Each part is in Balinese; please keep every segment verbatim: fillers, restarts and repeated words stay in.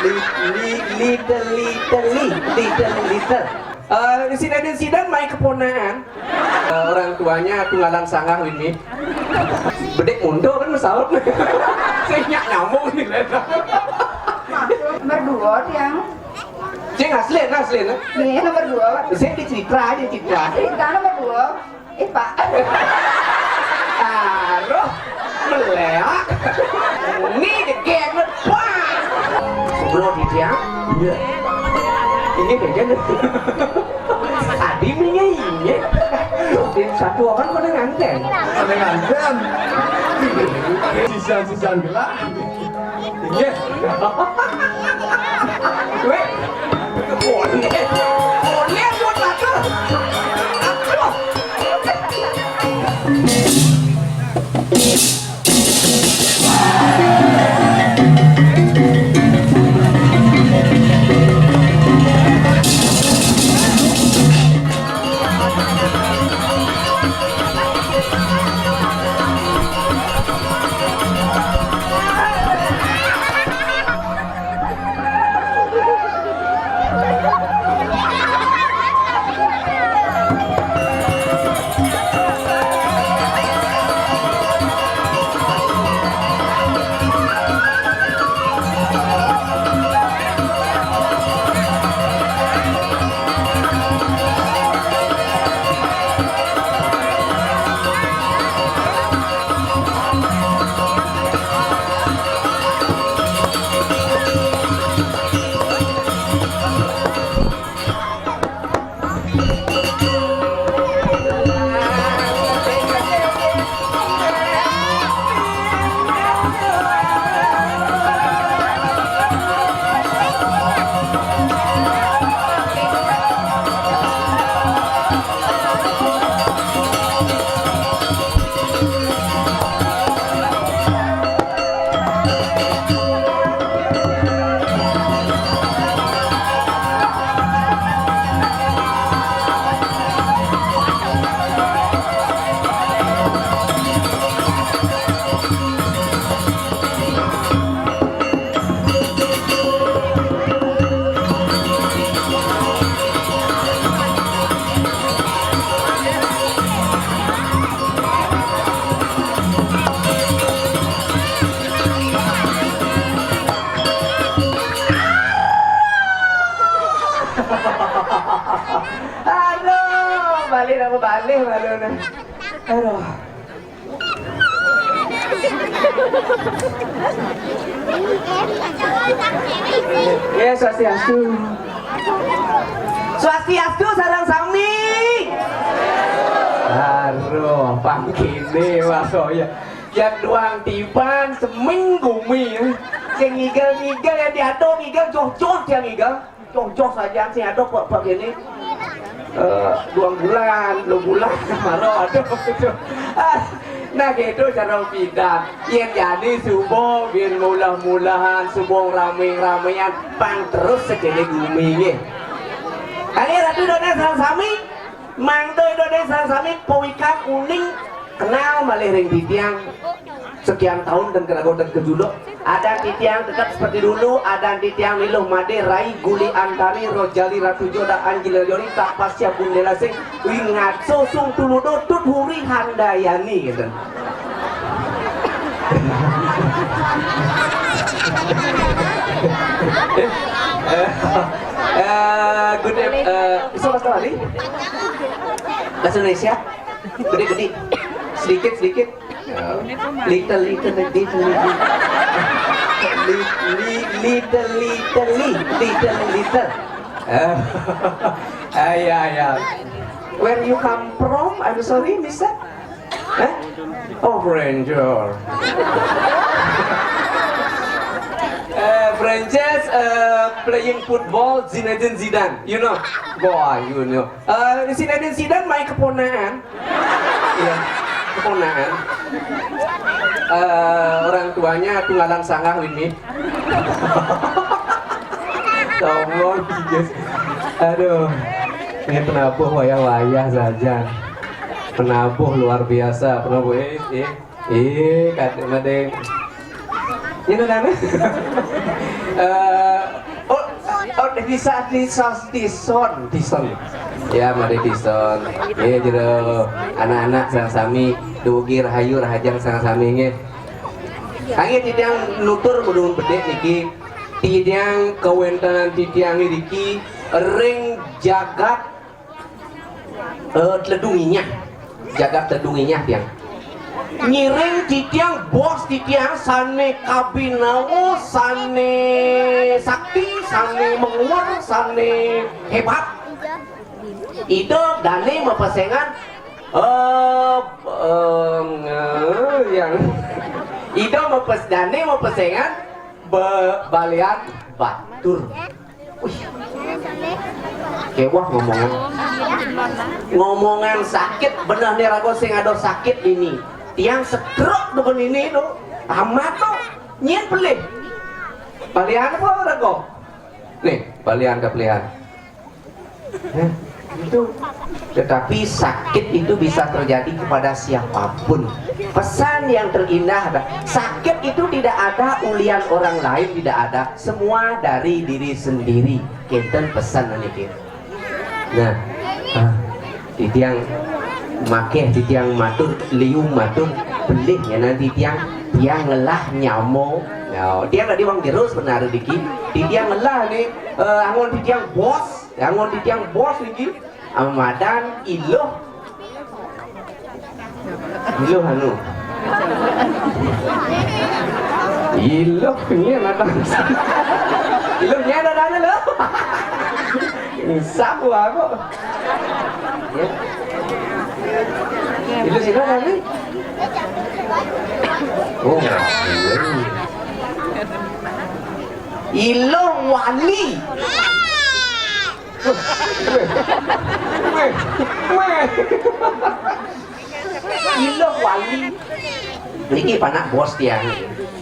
Li, li, little, little, li, little, little. Eh, Zinedine Zidane main keponaan. Eh, orang tuanya tunggalan sangah ini. Bedek mundur kan mesaut. Saya nyak nyambung nih, Len. Nomor dua tiang. Cing, asli, asli, nah. Nih, nomor dua. Saya di Citra aja, Citra. Kita nomor dua. Eh, Pak. Taruh meleak. Ini degek, Pak. Sebelum di dia. Iya. Ini degek. Tadi minyak ini. Satu orang pada nganten. Ada nganten. Sisan-sisan gelah. Iya. Weh. Boleh. Boleh buat aku. Aduh. Aduh, balik apa balik malu nih. Aduh. Ya, swastiastu. Swastiastu, sareng sami. Aduh, pangkine, Mas, oh ya. Yang doang tiban seminggu mi. Sing ngigel-ngigel ya diatur ngigel joh-joh dia ngigel. Joh-joh saja sing ada kok begini. Eh, dua bulan, dua bulan, marah ada. Ah, nah gitu cara pidan. Yang jadi subuh bin mulah-mulahan, subuh ramai-ramaian, pang terus sekali bumi ye. Kali Ratu Dona sareng sami, Mangdo Indonesia sami, poikan uning kenal malih ring titiang. Sekian tahun dan keragotan kejuluk. Adan titiang tetap seperti dulu, adan titiang miluh made Rai Guli Antari, Rojali Ratu Joda, Anjila Jori, tak pasya Bundela Sing, Wingatso Sung Tuludo, Tut Huri Handayani gitu. Eh, eh, good ev- eh, bisa bahasa Bali? Bahasa Indonesia? Gede-gede. Sedikit-sedikit. Little, little, little, little. Li- li- Little, little, li- little, little. Eh, ah, ya, ya. Where you come from? I'm sorry, mister. Eh? Oh, Ranger. Eh, Frances, eh, playing football, Zinedine Zidane. You know? Boy, you know. Eh, Zinedine Zidane main keponaan. Iya, keponaan. Eh, orang tuanya tunggalan sangah ini. Sombong, guys. Aduh. Ini penabuh wayah-wayah saja. Penabuh luar biasa, penabuh eh eh eh kata madeng. Ini kan? Eh, Oh, bisa, bisa, tison, tison. Ya, mari tison. Ya, jero anak-anak sareng sami, dugi rahayu rahajeng sareng sami nggih. Kangge titiang nutur mudhun bedhik niki, titiang kawéntenan titiang niki ring jagat eh, Tledunginyah, jagat Tledunginyah tiang. Ngiring titiang bos titiang sané kabinawa, sané sakti, sané menguwer, sané hebat. Ida dané mapesengan eh eh, eh, yang Ida mapes dané mapesengan be, balian batur. Wih, kewah ngomongan. Ngomongan sakit, beneh né raga sing ada sakit ini. Tiang setruk dengan ini tuh. Amat tuh. Nyén pelih. Balian apa raga? Nih, balian kepelian. Nah, itu. Tetapi sakit itu bisa terjadi kepada siapapun. Pesan yang terindah adalah sakit itu tidak ada ulian orang lain, tidak ada, semua dari diri sendiri. Kénten pesan niki. Nah, ah, titiang makéh, titiang matur, liu matur, pelih ya nanti tiang, tiang ngelah nyama. Ya, tiang tadi wong jero sebenarnya diki. Titiang ngelah nih, eh, angon titiang bos. Yang mau titiang bos niki, amadan iluh. Iluh anu. Iluh ini amadan. Iluh ini ada dana loh. Sapu aku. Ya. Iluh sih ada nih. Oh, iya. Iluh wali. Wéh, wéh, wéh. Iluh wali. Niki panak bos tiang.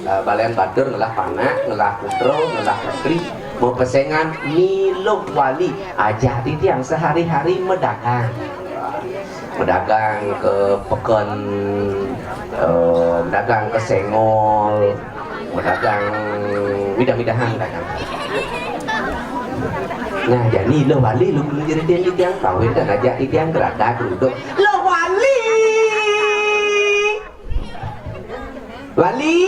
Eh, balian batur ngelah panak, ngelah putra, ngelah putri, mau pesengan miluh wali. Ajak titiang sehari-hari medagang. Medagang ke peken, eh, medagang ke Senggol, medagang midah-midahan dagang. Nah, jani lo wali lu, lu jadi tiang, tiang kawin kan aja tiang gerada geruduk. Lo wali. Wali.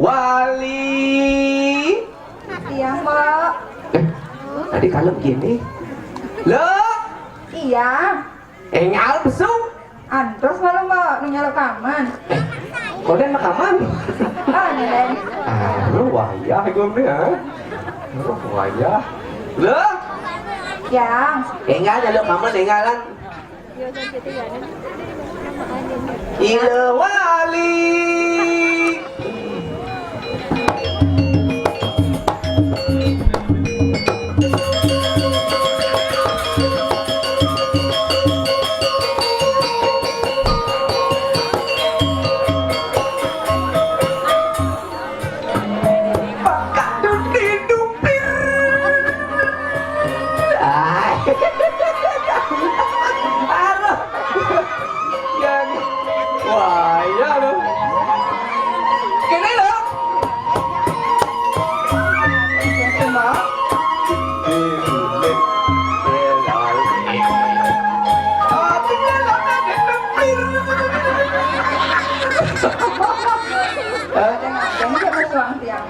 Wali. Iya, Mbok. Eh, tadi kalem gini. Lo? Iya. Engal besung. Antos malam, Mbok, nu nyaluk kaman. Eh, koden makaman. Ah, nelen. Ah, lu wayah gua nih, ha? Lu wayah. Lo? Yang. Engal nyaluk kaman, engalan. Ila wali. Pakadut di dupir. Ay. Aduh. Yang. Wah, iya loh. Kene loh. Cuma.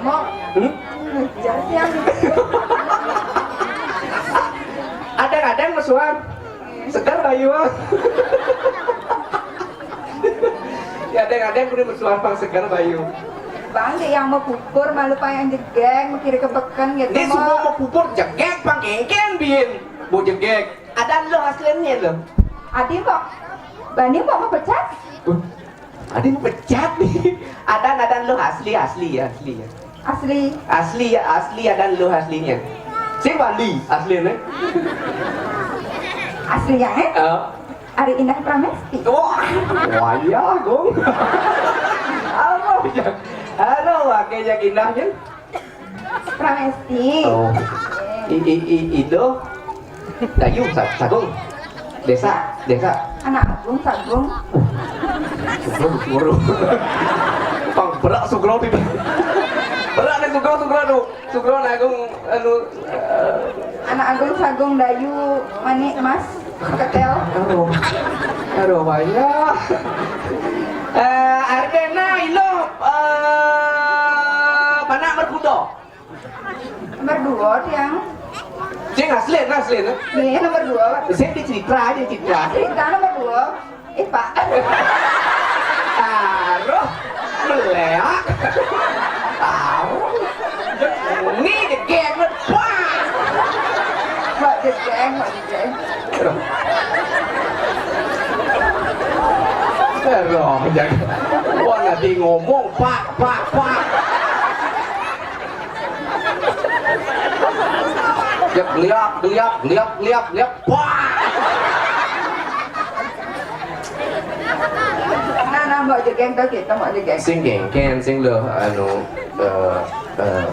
Hah? Ngejar tiang. Kadang-kadang mesuan segar bayu. Ya, kadang-kadang kudu mesuan pang segar bayu. Bang, dia yang mau pupur, malu pang yang jegeg, mau kiri ke peken gitu. Ini semua mau pupur jegeg, pang kengken, bin. Mau jegeg. Ada lo hasilnya lo. Adi kok. Bani kok mau pecat? Adi pecat nih. Adan, adan lu asli, asli ya, asli ya. Asli. Asli ya, asli adan lu aslinya. Sing Wandi aslinya. Asli ya, eh? Eh. Ari Indah Pramesti. Wah, wayah, Gong. Apa ya? Halo, wakilnya Indahnya. Pramesti. Oh. I, i, i, Ido. Dayu, Sa-, Sagung. Desa, desa. Anak Agung, Sagung. Sugro, Sugro. Pang berak Sugro di. Berak nih Sugro, Sugro tuh. Sugron Agung, anu, eh, Anak Agung Sagung Dayu Manik Mas Ketel. Aduh. Aduh, banyak. Eh, Ardena Ilo, eh, Panak Merkudo. Nomor dua, tiang. Sing asli, nah, asli, nah. Iya, nomor dua, Pak. Sing dicerita aja, cerita. Cerita nomor dua. Eh, Pak. Taruh, meleak. Taruh. Ini jegeng, Pak. Pak, jegeng, Pak, jegeng. Aduh. Aduh, jadi. Wah, nanti ngomong, Pak, Pak, Pak. Geliap, geliap, geliap, geliap, geliap. Wah. Nah, nah, mau jegeng tuh kita, mau jegeng. Sing gengken, sing lo, anu, eh, eh.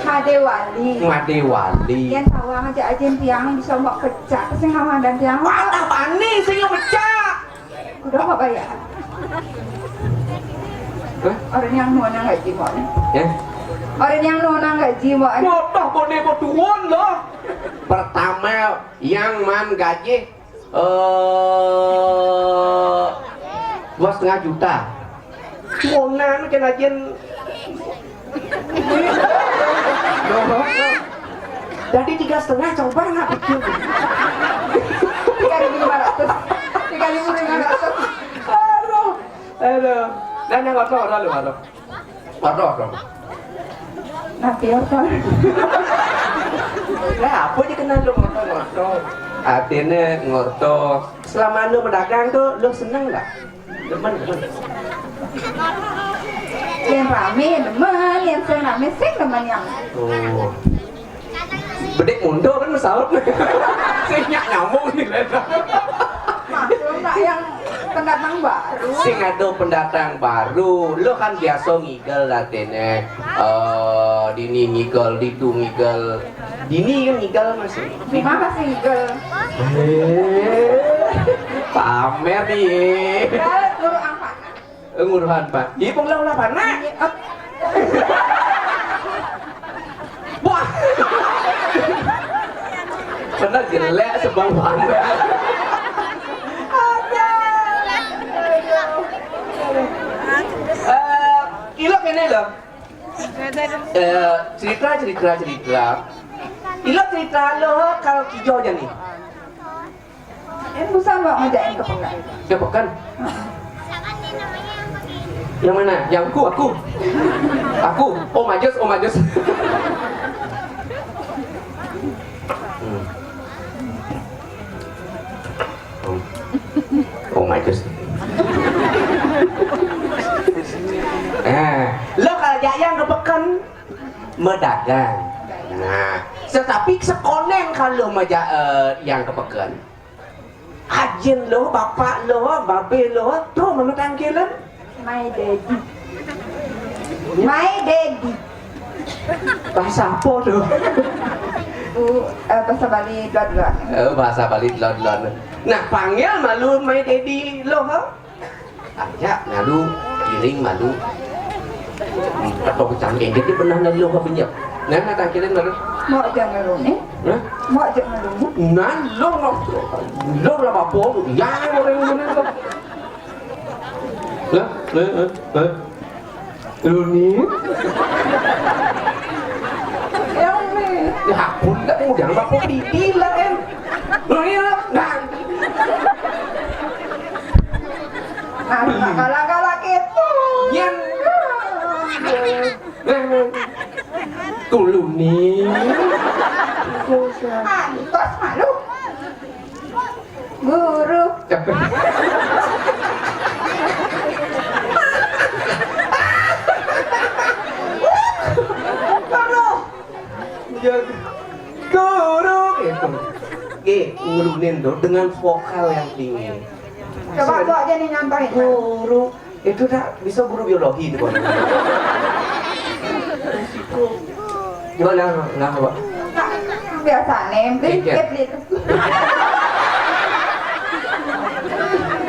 Madewali. Madewali. Yang tahu aja aja tiang bisa mau pecah, sing sama dan tiang. Wah, tak panis, sing pecah. Udah, Pak, bayar. Hah? Orang yang nuanang gaji, Pak. Ya? Orang yang nuanang gaji, Pak. Motoh kode botuon loh. Pertama, yang man gaji, eh, dua setengah juta. Nuanang kena jen. Jadi tiga setengah, coba nggak pikir. Tiga ribu lima ratus. Tiga ribu lima ratus. Aduh, aduh. Dan yang kotor, kotor, kotor. Kotor, kotor. Nanti apa? Nah, apa aja kenal lu kotor, kotor. Artinya ngotor. Selama lu berdagang tuh, lu seneng nggak? Demen, demen. Yang rame demen, yang sing rame sing demen yang. Oh. Bedik mundur kan saut. Sing nyak nyambung nih, Len. Maklum, Pak, yang pendatang baru. Sing ada pendatang baru. Lo kan biasa ngigel latene. Eh, dini ngigel, ditu ngigel. Dini kan ngigel masih. Di mana sih ngigel? Eh, pamer nih. Kalau guru angkatan. Eh, nguruhan, Pak. Ih, penglawan apa, nak? Iya, eh. Wah. Bener jelek sebang pamer. Eh, ilok ini loh. Eh, cerita, cerita, cerita. Ilok cerita lo kalau kijo aja nih. Ini busan mau ngajakin ke pekan. Ke pekan? Yang mana? Yang aku, aku. Aku. Oh, Majus, oh, Majus. Hmm. Oh, oh, Majus. Eh, lo kalau jayang ke pekan, medagang. Nah, tetapi sekonen kalau meja, eh, yang ke pekan. Ajin lo, bapak lo, babe lo, tuh menu tangkilan. My daddy. My daddy. Bahasa apa tuh? Bu, eh, bahasa Bali dua-dua. Eh, bahasa Bali dua-dua. Nah, panggil malu my daddy lo, ha? Aja, malu, giring malu. Hmm, atau kecangkeng, jadi pernah malu apa punya? Nah, nah, tangkilan malu. Mau aja malu nih. Hah? Mau aja malu nih. Nah, lo, lo, lo lah bapak, ya, orang ini lo. Lah, lah, lah, lah. Lu nih. Yang nih. Ya ampun, nggak mau jangan bapak pipi lah, em. Lu nih, lah. Nah. Nah, galak-galak itu. Yang. Nah, nah. Tuh, lu nih. Antos malu. Guru. Aduh. Ya, guru itu. Oke, ngurunin tuh dengan vokal yang tinggi. Coba, Bu, aja nih nyontohin. Guru. Itu tak bisa guru biologi itu, Bang. Gimana? Nah, Pak. Biasa nih, beli Iya. Kit gitu.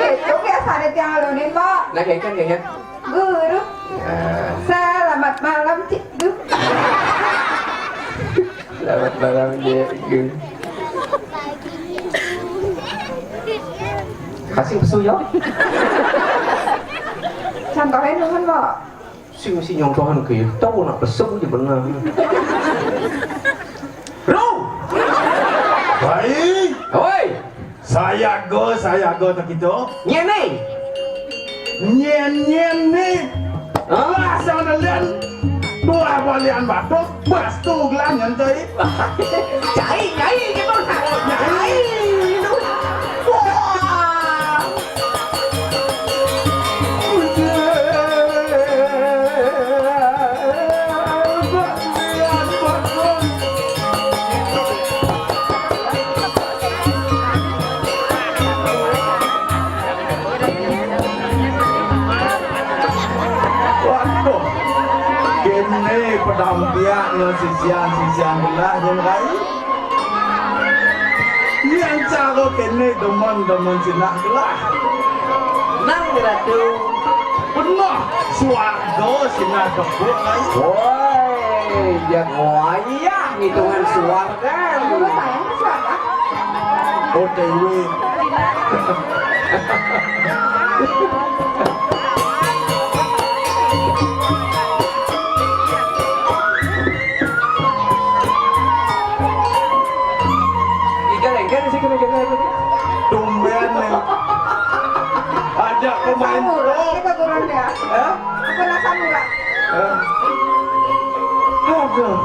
Itu biasa nih tiang alunin, Pak. Nah, kayak kan, kayaknya. Guru. Selamat malam, Cikgu. Selamat malam, Cikgu. Kasih pesu, yo. Contohnya nuhun, Mbok. Sing mesti nyontohan ke, tahu nak pesu je benar. Bro! Baik. Oi. Sayaga, sayaga tak kita. Nyene. Nyen, nyen ni. Hah? Lah, sama dengan buah balian batuk, bastu gelang nyen cai. Cai, cai, gitu. Cai. Wah. Waduh, kene pedampiak ngan sisian-sisian gelah nyen rai. Yang cara kene demen-demen sinak gelah. Nang Ratu. Penuh suarga sinak tepuk rai. Woi, jak wayah ngitungan suarga. Dulu sayang ke suarga. O T W. Iga lengket sih kena jaga itu. Tumben nih. Ajak pemain Samura, top. Kita turun ya. Hah? Pernah Samura. Hah? Aduh.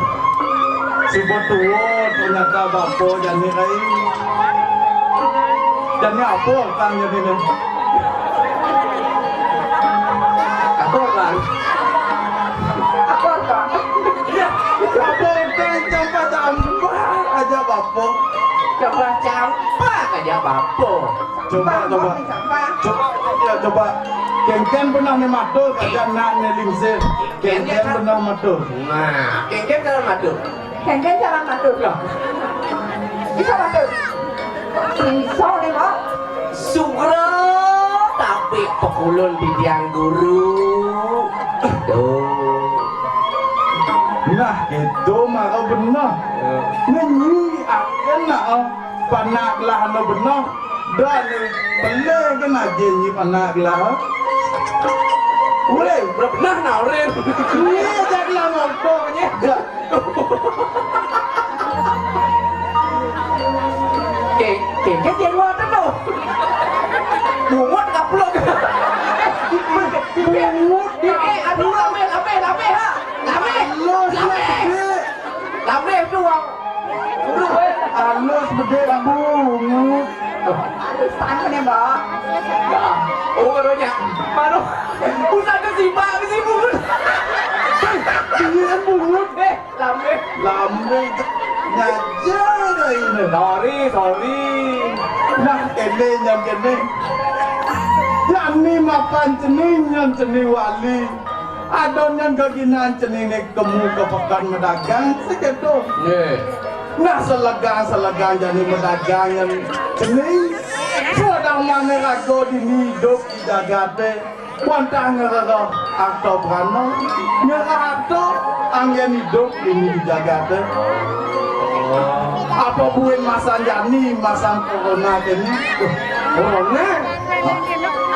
Sudah tua ternyata bapa jani lain. Jani apa kang jani ni? Apa kang? Apa kang? Apa kang campak-campak aja bapa? Campak-campak aja bapa. Coba, coba. Coba, ya, coba. Kengken pernah ni matur, aja nak ni lingsir. Kengken pernah matur. Nah, kengken pernah matur. Kengken cara matur. Bisa matur. Bisa ni, Mbok. Sugra tapi pekulun titiang guru. Tuh. Nah, itu mara benar. Ya. Ngenyi akan nak, eh, panak gelah anu benar. Dah ni pelih kan aja nyi panak gelah. Weh, benar nak orang. Ni aja gelah ngomong ni. Ya. Ke, ke, ke dia luar tu. Bungut kaplok. Bungut. Eh, aduh, lameh, lameh, lameh, ha. Lameh. Halus, lameh. Halus. Lameh tu, Bang. Dulu, eh. Halus bedek bungut. Halus tangan ya, Mbok. Ya. Oh, barunya. Baru. Usah ke sibak, ke sibuk. Dia bungut. Eh. Lambeh. Lambeh. Nyaja dah ini. Sorry, sorry. Nah, kene nyang kene. Jani mapan cening nyang cening wali. Ada nyang geginan cening ni kemu ke pekan medagang sekedo. Nggih. Nah, selegang-selegang jani medagang nyang cening. Sedang mana raga dini hidup di jagate. Wantah ngerereh harta prana, ngerereh harta anggen idup dini di jagate. Apa buin masa jani, masa corona kene? Corona?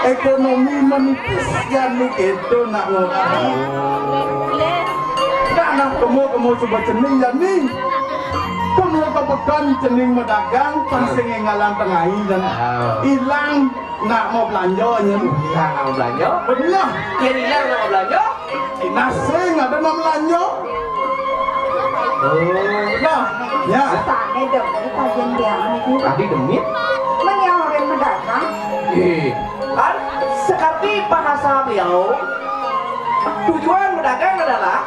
Ekonomi menipis jani keto nak ngorang. Nak, nak, kemo, kemo suba cening jani. Kemo ke pekan cening medagang, pan sing enggalan tengai dan ilang. Nak mau belanja nyen. Nak mau belanja? Benar. Yang hilang nak mau belanja? Nasi ada nak belanja. Oh, nah, ya. Sana dong, kita jendian itu. Tadi demit? Menyawarin mendagang. Eh, kan seperti bahasa beliau, tujuan berdagang adalah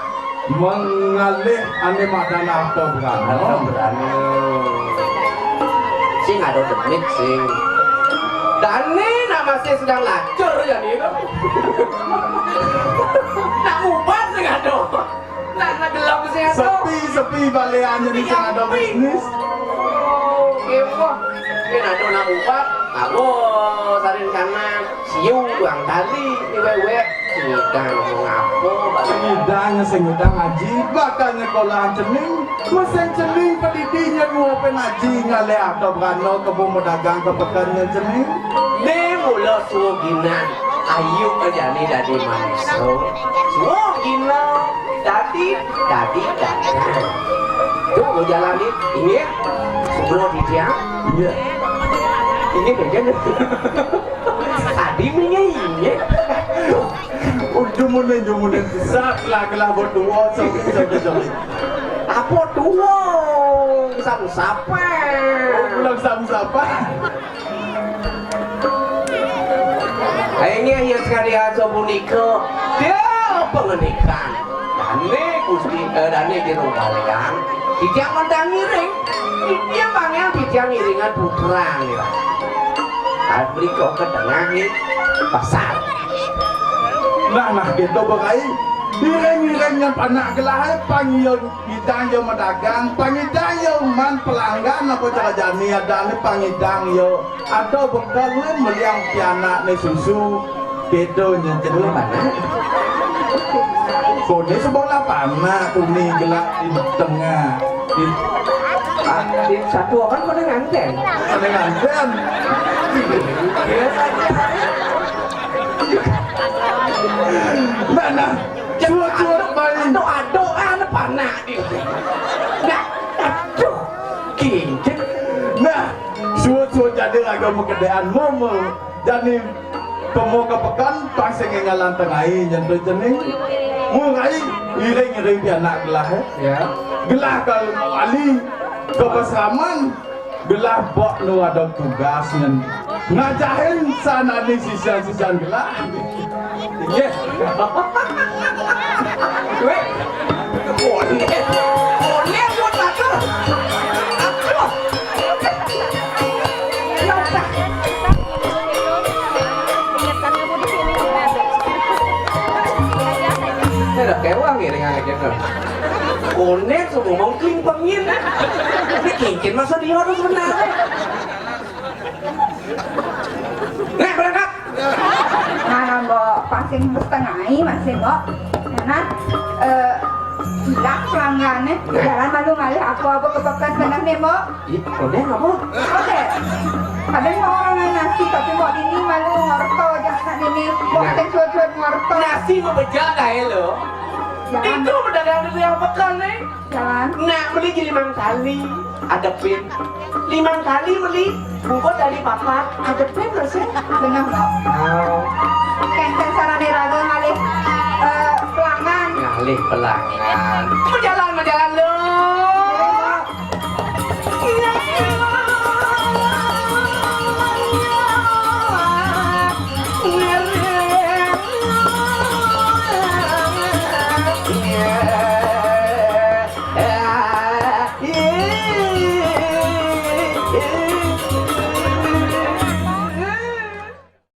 mengalih ane madan harta berana. Harta berana. Sing ada demit sing. Dane nak masih sedang lacur ya ni tu. Nak ubat sing ada. Nak, nak gelap sing ada. Sepi, sepi balian jadi sing ada bisnis. Oke, wah. Ini ada nak ubat. Aku sarin kanan. Siu tuang tali. Ini wek-wek. Ngidang ngomong apa, Bang? Ngidang sing ngidang ngaji, bakal nyekolahan cening, mesin cening pedidi nyuapin ngaji, ngalih ada brana kemu medagang ka peken nyen cening. Né mula suginan, ayu ka jani dadi manusa. Suginan, dadi, dadi dagang. Tu mau jalani, inggih. Sugra titiang. Iya. Inggih, inggih. Adi minyak inggih. Oh, jumunin, jumunin. Sat lah, kelah buat dua, sampai, sampai, sampai. Apa dua? Sama siapa? Oh, pulang sama siapa? Akhirnya ia sekalian sepunika dia pengendikan. Dane Gusti, eh, dane Jero Balian. Titiang mantang ngiring. Titiang manggihan titiang ngiringan putra nira. Arep mriko ke tengah nih pasar. Nah, nah, gitu, Bang Ai. Ngiring-ngiring nyang panak gelah, pang iya ngidang ya medagang, pang ngidang ya man pelanggan apa cara jani adane pang ngidang ya. Ada bekal meliang pianakne susu. Beda nyen cening. Kone sebelah panak tuni gelak di tengah. Di, ah, di satu orang kone nganten. Kone nganten. Iya saja. Nah, nah. Suut-suut bae. Aduh, aduh, ah, panak di. Nah, aduh. Kincit. Nah, suut-suut jani raga makedean momo. Jani pemuka pekan pang sing ngalan tengai nyentuh cening. Murai iring-iring pianak gelah, eh. Ya. Gelah kal wali ke pasraman, gelah bok nu ada tugas nyen. Ngajahin sanani sisian-sisian gelah. Inggih. Weh. Konek. Konek buat aku. Aduh. Ya udah. Saya udah kewang ya dengan aja tuh. Konek semua mau klimpengin. Ini kincin masa dia harus benar. Nah, berangkat. Mana, Mbok? Pasing setengah masih, Mbok. Nah, eh, hilang pelanggannya. Jalan malu ngalih apa-apa ke bekas benar nih, Mbok. Ih, udah apa? Oke. Ada mau orang nasi, tapi Mbok ini malu ngorto, jangan ini. Mbok Nah. Ten cuat-cuat ngorto. Nasi mau bejak kayak lo. Jangan. Itu pedagang itu yang pekan nih. Jalan. Nak beli jadi mang kali, adepin. Limang kali beli, bungkus dari papat, adepin terus ya. Benar, Mbok. Oh. Kenten sarane raga ngalih, eh, pelanggan. Ngalih pelanggan. Berjalan, berjalan lo.